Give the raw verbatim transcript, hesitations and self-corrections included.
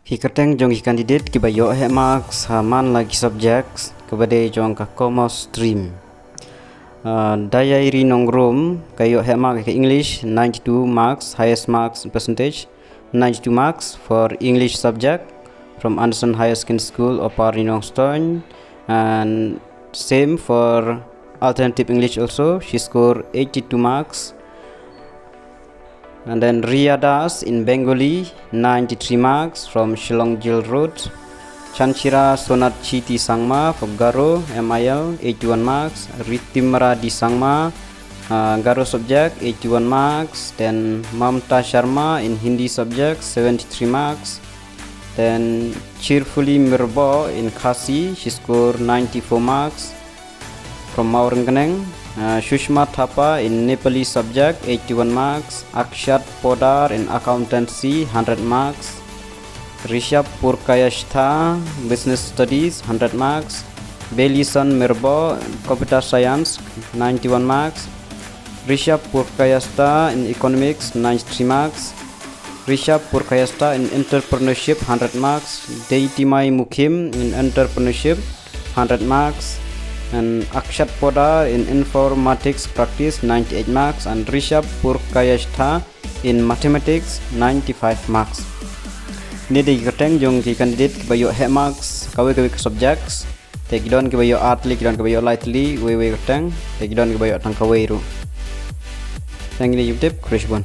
Ki kyrteng jong ki candidate kiba ïoh heh marks ha man la ki subjects kaba dei jong ka commerce stream. Uh, Dairy Nongrum ka ïoh heh mark ka English ninety-two marks, highest marks percentage ninety-two marks for English subject from Anderson Higher Secondary School, Upper Nongstoiñ, and same for alternative English also. She scored eighty-two marks. And then Ria Das in Bengali, ninety-three marks from Shillong Jail Road. Chanchira Sonat Chiti Sangma for Garo, M I L, eighty-one marks. Ritimra D Sangma, uh, Garo subject, eighty-one marks. Then Mamta Sharma in Hindi subject, seventy-three marks. Then Cheerfully Mirbo in Khasi, she scored ninety-four marks from Mawryngkneng. Uh, Sushma Thapa in Nepali subject, eighty-one marks. Akshat Podar in accountancy, hundred marks. Rishabh Purkayastha, business studies, hundred marks. Belison Mirbo, computer science, ninety-one marks. Rishabh Purkayastha in economics, ninety-three marks. Rishabh Purkayastha in entrepreneurship, hundred marks. Deitimai Mukhim in entrepreneurship, hundred marks. And Akshat Podar in informatics practice, ninety-eight marks. And Rishabh Purkayastha in mathematics, ninety-five marks. Kine dei ki kyrteng jong ki candidate kiba ïoh heh marks kawei kawei ka subjects. Te ki don kiba ïoh ar tylli, ki don kiba ïoh lai tylli, wei wei kyrteng. Te ki don kiba ïoh tang kawei ruh. Tang kine YouTube, khublei shibun.